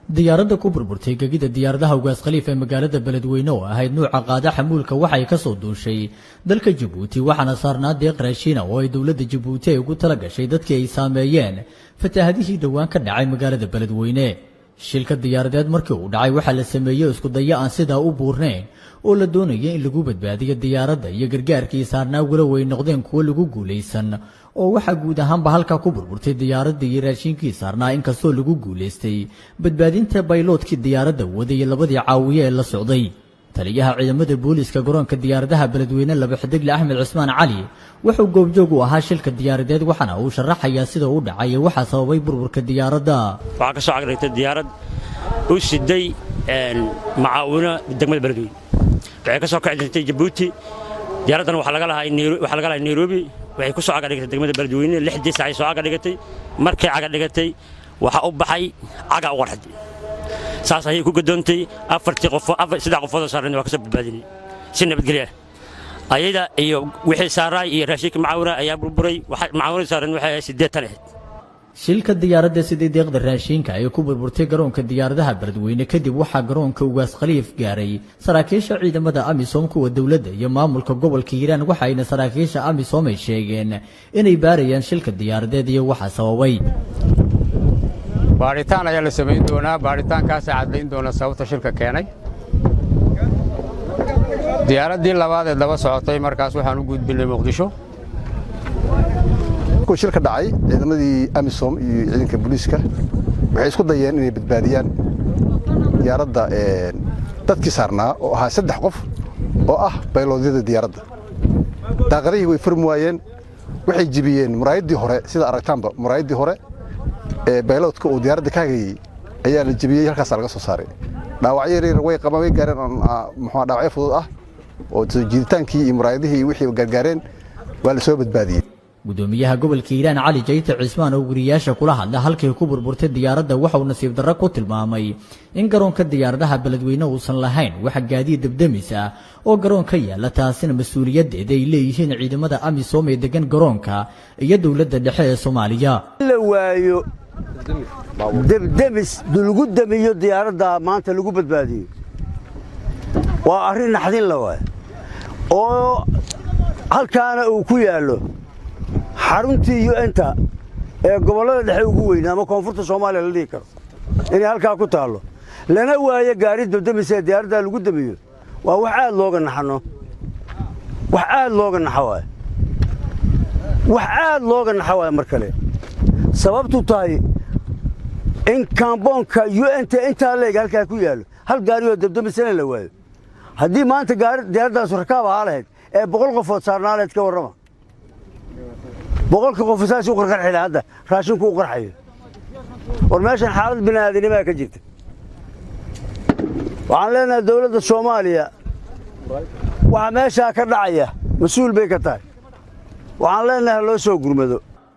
Diyaaradda ku burburtay gegida diyaaradaha Ugaas Khaliif ee magaalada Beledweyne oo ahayd nuuca qaada xamuulka waxay ka soo duushay dalka Jabuuti, waxaana saarnaa deeq raashiina oo ay dowladda Jabuuti ay ugu tala gashay dadkii ay saameeyeen fataahadihii dhowaan ka dhacay magaalada Beledweyne. Shilka diyaaradeed markii uu dhacay waxaa la sameeyey isku dayo aan sidaa u buurnayn oo la doonaya in lagu badbaadiyo diyaaradda iyo gargaarkii saarnaa, walow ay noqdeen kuwo lagu guulaysan oo waxaa guud ahaanba halkaa ku burburtay diyaaraddii iyo raashinkii saarnaa, inkastoo lagu guulaystay badbaadinta bayloodkii diyaaradda waday iyo labadii caawiye ee la socday. Taliyaha ciidamada booliiska garoonka diyaaradaha Beledweyne, laba xidigle Axmed Cismaan Cali, wuxuu goobjoog u ahaa shilka diyaaradeed, waxaana uu sharaxayaa sida u dhacay iyo waxaa sababay burburka diyaaradda. Waxaa ka soo cagdhigtay diyaarad u siday macaawino degmada Beledweyne. Waxay ka soo kici jirtay Jabuuti. Diyaaraddan waxaa laga lahaa Nairobi. Waxay ku soo cagadhigatay degmada Beledweyne 6dii saacay soo cagadhigatay. Markay cagadhigatay waxaa u baxay cagaa u qarxay, saas ayay ku gadoontay. Afartii qof, saddex qofoodoo saarnayd waa ka soo badbaadinay si nabadgelyo ah. Ayada iyo wixii saaraay iyo raashinka macaawina ayaa burburay. Macaawinada saaran waxay ahayd 80 ahayd. Shilka diyaaradda sidii deeqda raashinka ay ku burburtay garoonka diyaaradaha Beledweyne kadib, waxaa garoonka Ugaas Khaliif gaaray saraakiisha ciidamada AMISOM, kuwa dowladda iyo maamulka gobolka Hiiraan, waxayna saraakiisha AMISOM ay sheegeen inay baarayaan shilka diyaaradeed iyo waxa sababay. Baadhitaan ayaa la samayn doonaa, baadhitaankaasaa caddayn doona sababta shilka keenay. Diyaaraddii labaad ee daba socotay markaas waxaan u gudbinay Muqdisho. Markuu shilka dhacay, ciidamadii AMISOM iyo ciidanka booliiska waxay isku dayeen inay badbaadiyaan diyaaradda dadkii saarnaa oo ahaa saddex qof oo ah bayloodyada diyaaradda. Daaqadihii way furmi waayeen, waxay jibiyeen muraayaddii hore. Sida aragtaanba, muraayaddii hore ee bayloodka uu diyaaradda ka hagayey ayaa la jebiyey, halkaasaa laga soo saaray. Dhaawacyo yaryar way qabaan, way gaareen, muxuu dhaawacyo fudud ah oo soo jiiditaankii iyo muraayadihii wixii gargaareen. Waa la soo badbaadiyey. Gudoomiyaha gobolka Hiiraan, Cali Jayte Cismaan, oo wariyaasha kula hadla halkii ku burburtay diyaaradda, waxa uu nasiib darro ku tilmaamay in garoonka diyaaradaha Beledweyne uusan lahayn waxa gaadiid dabdemis ah oo garoonka yaalla, taasina mas-uuliyaddeeda ay leeyihiin ciidamada AMISOM ee degan garoonka iyo dowladda dhexe ee Soomaaliya. La waayo debdemis lagu damiyo diyaaradda maanta lagu badbaadiyo waa arrin naxdin la waay, oo halkaana uu ku yaallo xaruntii UN-ta ee gobollada dhexe ugu weynaa ama koonfurta Soomaaliya la dhihi karo, inay halkaa ku taallo lana waayo gaari dabdemis ee diyaaraddaa lagu damiyo, waa wax aad looga naxano, wax aad looga naxo waay, wax aad looga naxo waay. Mar kale, sababtu tahay in kaamboonka UN-ta intaa leeg halkaa ku yaallo hal gaari oo dabdemisana la waayo. Haddii maanta gaari diyaaradaasu rakaab ahaa lahayd ee 100 qofood saarnaa lahayd, ka warrama 100ka qof saas u qarqarxi lahaa hadda raashinku u qarxayo. War meeshan xaalad bini'aadinimaa ka jirta. Waxaan leenahay dowladda Soomaaliya waxa meeshaa ka dhacaya mas-uul bay ka tahay. Waxaan leenahay loo soo gurmado.